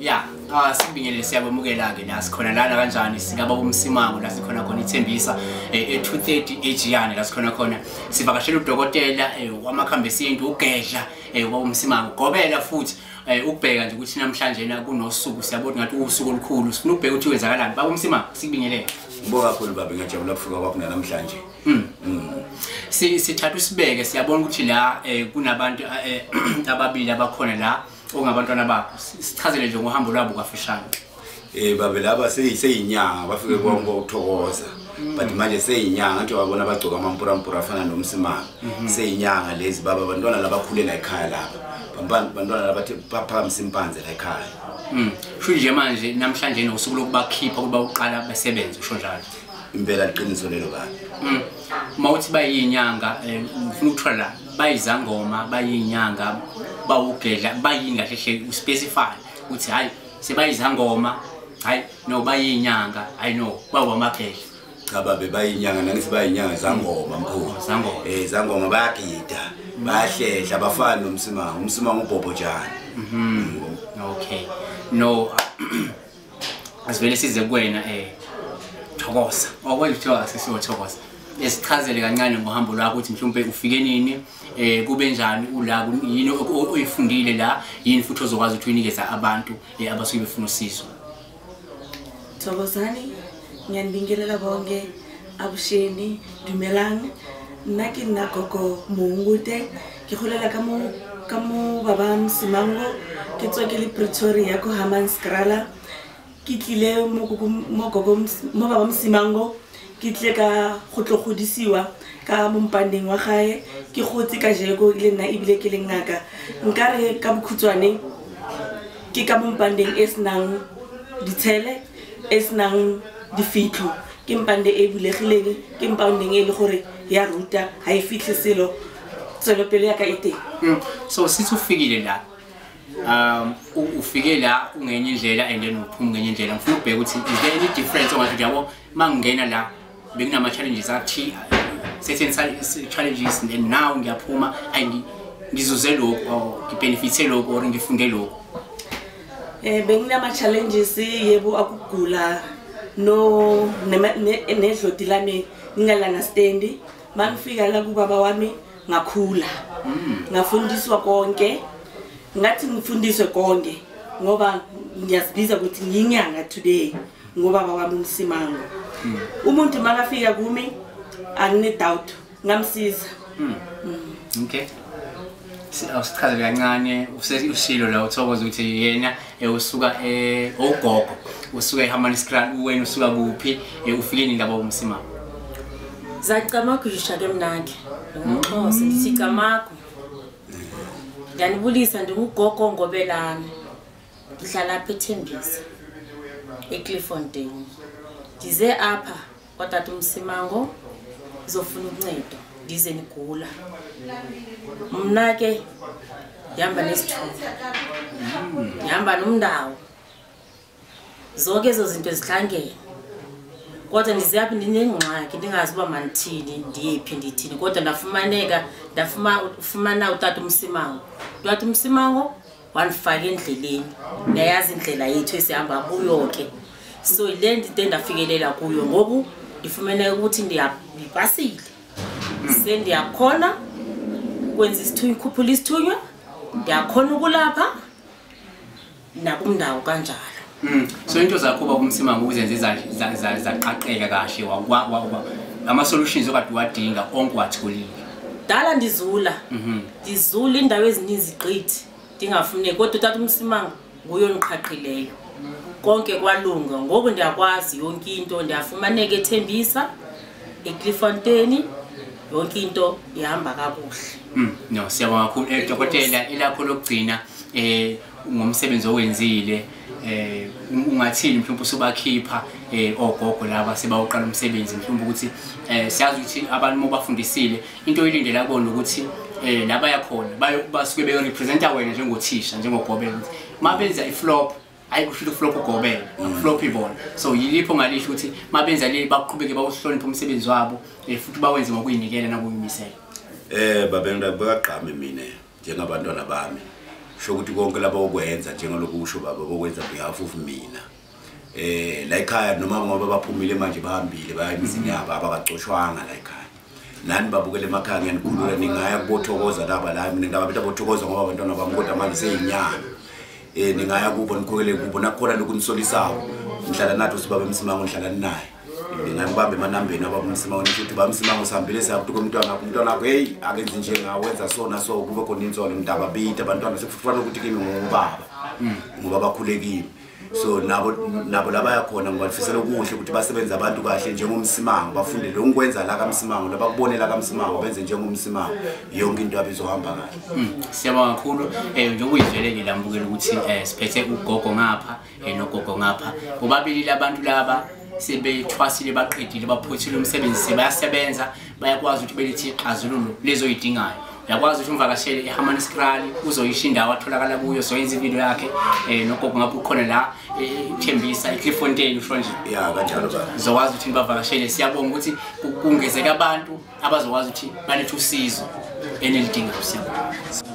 Ya, sibingelele, siyakwamukela-ke la sikhona lana kanjani singaba kuMsimango la sikhona khona iThembisa e-230 eJiyane la sikhona khona sivakashela udokotela wamakhambi esintu uGedla waMsimango gobela futhi ukubheka nje ukuthi namhlanje na kunosuku siyabona ngathi usuku olukhulu sifuna ukubheka ukuthi kwenzakalani. Baba uMsimango, sikubingelele. Ngibonga kakhulu baba, ngiyajabula ukufika kwakho namhlanje. Sithatha usibeke, siyabona ukuthi la kunabantu ababili abakhona la ongabantwana bakho. Sichazele nje ngohambo lwabo kafushane. Babe laba seyinyanga bafike konke ukuthokoza. But manje seyinyanga nje wabona bagcoka amampurampura afana noMsimango. Seyinyanga lezi baba, abantwana labakhulela ekhaya laba. Bantwana labathi baphakamisa impanze la ekhaya. Sho nje manje namhlanje nosuku lokubakhipha ukuba uqala besebenze, usho njalo. Impela liqiniso lelo baba. Mawuthi bayinyanga, ngifuna ukuthola la bayizangoma, bayinyanga, bawugedla, bayini kahle hle uspecify ukuthi hayi sebayizangoma, hayi no bayinyanga, hayi no bawamagedla. Cha babe, bayinyanga, nangithi bayinyanga zangoma mkhulu. Zangoma. Zangoma bayagida, bayahlehla, abafani noMsimango. UMsimango ubhobhojana. Okay. No asivele size kuwena Thokoza. Okwenza kuthiwa sesiyothokoza. Esichazele kancane ngohambo lwakho ukuthi mhlawumbe ufike nini, kube njani ula, yini oyifundile la, yini futhi ozokwazi ukuthi uyinikeza abantu abasuke befuna usizo. Thokozani, ngiyanibingelela bonke abusheni, dumelang. Nna ke nna Gogo Mongute, ke golela ka mo baba Msimango, ke tswa ke le Pretoria ko Hammanskraal. Ke tlile mo gogo mo gogo mo baba Msimango, ke tle ka go tlo godisiwa ka mompandeng wa gae, ke gotse ka jeko le nna ebile ke le ngaka. Nkare ka bokhutswane ke ka mompandeng e senang ditshele, e senang difitlho, ke mpande e bulegileng, ke mpandeng e le gore ya ruta, ha e fitlhe selo, tswelopele ya ka e teng. So sithi ufikile la, ufike la ungenye indlela and then uphuma ngenye indlela. Ngifuna ukubheka ukuthi is there any difference ongathi yabo mangingena la bekunama challenges athi certain challenges and then now ngiyaphuma ngizuze lokho or ngibenefithe lokho or ngifunde lokho. Benginama challenges yebo, akugula no nedloti lami ngingalana stand. Mangifika la kubaba wami ngakhula, ngafundiswa konke, ngathi ngifundiswe konke ngoba ngiyazibiza ukuthi ngiyinyanga today ngobaba wami uMsimango. Umuntu makafika kumi angine doubt ngamsiza. Okay. Awusichazele kancane usilo la uthokoza ukuthi yena usuka ogogo usuka eHammanskraal, wena usuka kuphi, ufike nini labo uMsimango? Zacamagu ke mnake ngumXhosa, ndithi camagu. Ngiyanibulisa, ndingugogo Ngobelana, ndihlala apha eThembisa eClifffontein. Ndize apha kwatata uMsimango ngizofuna uncedo, ndize nigula. Mna ke ndihamba nesithuba, ndihamba nomndawo, zonke ezo zinto zihlangene. Kodwa ndize apha ndinengxaki, ndingazi uba mandithini, ndiyephi, ndithini. Kodwa ndafumaneka, ndafumana utata uMsimango. Utata uMsimango wandifaka endleleni, ndiyayazi indlela yethu esihamba kuyo ke. So le nto ndafikelela kuyo ngoku ndifumene ukuthi ndipasile, sendiyakhona ukwenza isithunywa, ukhuphula isithunywa, ndiyakhona ukulapha nakumndawo kanjalo. So into zakho baba uMsimango uzenze zaqaqeka kahle, ama solutions okade uwadinga onke watholile. Dala ndizula. Ndizula indawo ezininzi gqithi ndingafuneki, kodwa utata uMsimango nguye ondiqhaqhileyo. Konke kwalunga ngoku ndiyakwazi yonke into, ndiyafumaneka eThembisa, eClifffontein, yonke into ihamba kakuhle. No, siyabonga kakhulu dokotela. Elakho lokugcina ngomsebenzi owenzile, ungathini mhlawumbe usubakhipha ogogo laba sebawuqala umsebenzi, mhlawumbe ukuthi siyazi ukuthi abantu mobafundisile into oyilindela kubona ukuthi laba yakhona basuke beyorepresenta wena njengothisha, njengogobela, ukuthi mabenza iflop hayi kusho uflop ugobela, akuflop ibona. So yilipho ongalisho ukuthi mabenza le baqhubeke bawuhloniphe umsebenzi wabo futhi bawenze ngokuyinikela nokuyimisela. Babe ngibeka gqame mina njengabantwana bami. Sho ukuthi konke laba okwenza njengaloku usho baba bokwenza behalf of mina. La ekhaya noma ngoba baphumile manje bahambile baya emizini yabo abakacoshwanga la ekhaya. Nani babukele emakhaya ngiyanikhulula ningaya kubothokoza laba la mina ngababetha bothokoza ngoba abantwana bami kodwa manje seyinyanga. Ningaya kubo nikhokele kubo nakhona lokunisolisayo. Ngihlala nathi usibaba Msimango ngihlala naye. Ngingabamba emanambeni ababa Msimango nisho ukuthi baba Msimango sihambile siyakuthi komntwana umntwana wakho hey akenzi njengawe wenza sona so kube khona insolo mntaba bita abantwana sekufanele ukuthi kimi ngubaba ngoba bakhule kimi. So nabo labaya khona ngibafisela okuhle ukuthi basebenze abantu kahle njengoMsimango bafunde lokwenza la kaMsimango labakubonela kaMsimango benze njengoMsimango yonke into yabo izohamba kahle. Siyabonga kakhulu njengoba uyizwele nje lambukela ukuthi siphethe ugogo ngapha nogogo ngapha bobabili labantu laba sebethwasile baqedile baphothile umsebenzi sebayasebenza bayakwazi ukuthi belethi ixazululo lezoyidingayo. Uyakwazi ukuthi umvakashele eHammanskraal uzoyisho indawo atholakala kuyo soyenza ivideo yakhe nogogo ngapha ukhona la eThembisa eClifffontein usho nje. Ya kanjalo baba. Uzokwazi ukuthi nibavakashele. Siyabonga ukuthi kungezeka abantu abazokwazi ukuthi balethe usizo enelidingayo. Siyabonga.